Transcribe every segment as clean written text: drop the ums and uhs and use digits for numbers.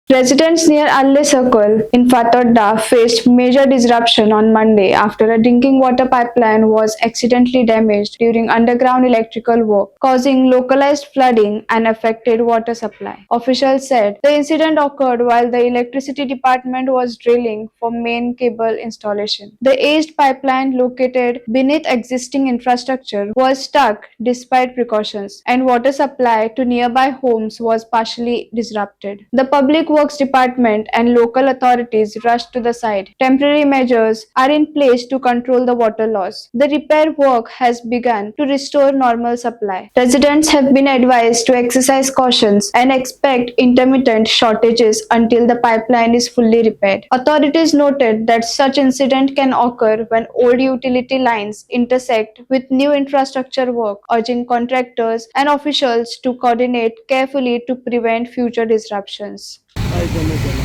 Residents near Alle Circle in Fatorda faced major disruption on Monday after a drinking water pipeline was accidentally damaged during underground electrical work, causing localized flooding and affected water supply. Officials said the incident occurred while the electricity department was drilling for main cable installation. The aged pipeline located beneath existing infrastructure was stuck despite precautions, and water supply to nearby homes was partially disrupted. The Public Works Department and local authorities rushed to the site. Temporary measures are in place to control the water loss. The repair work has begun to restore normal supply. Residents have been advised to exercise cautions and expect intermittent shortages until the pipeline is fully repaired. Authorities noted that such incident can occur when old utility lines intersect with new infrastructure work, urging contractors and officials to coordinate carefully to prevent future disruptions. काय damage जाला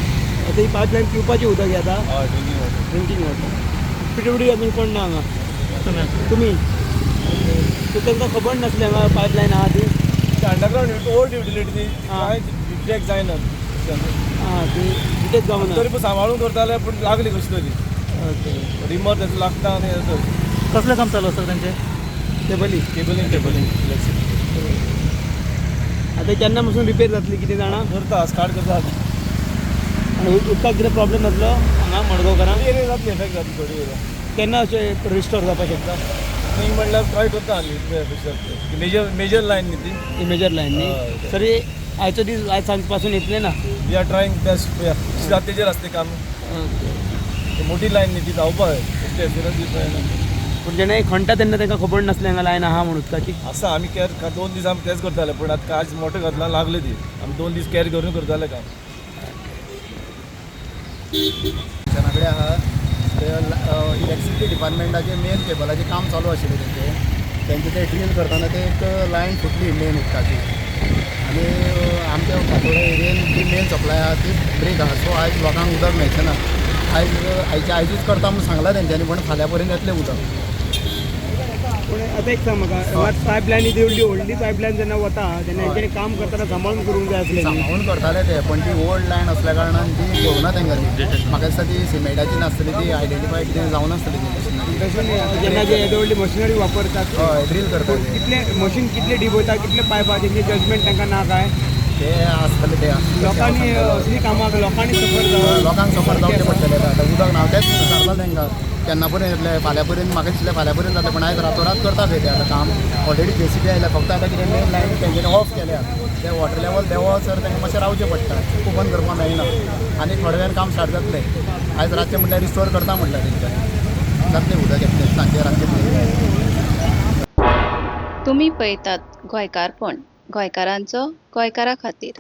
आतां ही pipeline पिवपाचें उदक येता. हय, drinking water. Drinking water. PWD अजून कोण ना हांगा? तुमी सो तांकां खबर नासलें हांगा पायपलायन आहा ती? अंडरग्रावंड ओल्ड युटिलिटी ती. हा. कांय डिटेक्ट जायना. आं, ती डिटेक्ट जावना. तरी पण सांबाळून करताले, पूण लागली कशी तरी. ओके. रिमर तेजो लागता आनी येता. कसलें काम चालू आसता तेंचें? केबली. Cabling, cabling electricity. आतां केन्ना पासून रिपेर जातली कितें जाणा? करता, स्टार्ट करता आतां. आनी उदकाक कितें प्रॉब्लेम जातलो हांगा मडगांवकारांक? थोडी एरिया जातली, इफेक्ट जातली थोडी एरिया. केन्ना अशें रिस्टोर जावपाक शकता? थिंग म्हणल्यार ट्राय करता आमी, मेजर मेजर लायन न्ही ती. ही मेजर लायन न्ही? हय. तरी आयचो दीस, आयज सांज पासून येतलें ना? We are trying best. तेजेर आसता काम. ओके. मोठी लायन न्ही ती, धांवपा जाय. पूण जेन्ना खणटा तेन्ना तांकां खबर नासलें हांगा लायन आहा म्हूण उदकाची? आसा, आमी केअर 2 दीस आमी तेच करताले, पूण आतां आज मोटर घातला, लागले ती. आमी 2 दीस कॅर करून करताले काम. स्टेशना कडेन आहा ते इलेक्ट्रिसिटी डिपार्टमेंटाचे मेन केबलाचें काम चालू आशिल्लें. तेंचें तेंचें ते ड्रील करतना ते एक लायन फुटली मेन उदकाची आनी आमच्या फातोडा एरियेन जी मेन सप्लाय आहा ती ब्रेक आहा. सो आयज लोकांक उदक मेळचें ना. आयज आयचे आयजूच करता म्हूण सांगलां तेंच्यांनी, पण फाल्यां पर्यंत येतलें उदक. पूण आतां एक सांग म्हाका, पायपलायन ही व्हडली व्हडली पायपलायन जेन्ना वता तेन्ना हेंच्यांनी काम करतना सांबाळून करूंक जाय आसलें न्ही? सांबाळून करताले ते, पण ती ओल्ड लायन असल्या कारणान ती घेवना तेंच्यांनी. म्हाका दिसता ती सिमेंटाची नासतली, ती आयडेंटिफाय कितें जावनासतली ती मशिनरी. तशें न्ही, आतां जेन्ना जे येदे व्हडली मशिनरी वापरतात, हय, ड्रील करता पूण ते. कितले मशीन कितले डीप वयता, कितले पायप आहा, तेंचे जजमेंट तांकां ना काय? ते आसतले ते. लोकांनी असली कामां लोकांनी सफर जावप. लोकांक सफर जावचें पडटलें आतां. उदक ना, तेंच विचारता तांकां केन्ना पर्यंत येतलें. फाल्यां पर्यंत, म्हाका दिसलें फाल्यां पर्यंत जातलें, पूण आयज रातोरात करता खंय ते आतां काम. ऑलरेडी जेसीबी आयल्या. फक्त आतां कितें मेन लायन तेंच्यांनी ऑफ केल्या. ते वॉटर लेवल देंवसर तांकां मातशें रावचें पडटा, ओपन करपाक मेळना. आनी थोड्या वेळान काम स्टार्ट जातलें. आयज रातचें म्हटल्यार रिस्टोर करता म्हटल्यार तेंच्यांनी, जातलें उदक येतलें सांजे रातचें पर्यंत. तुमी पळयतात गोंयकारपण, गोंयकारांचो गोंयकारा खातीर.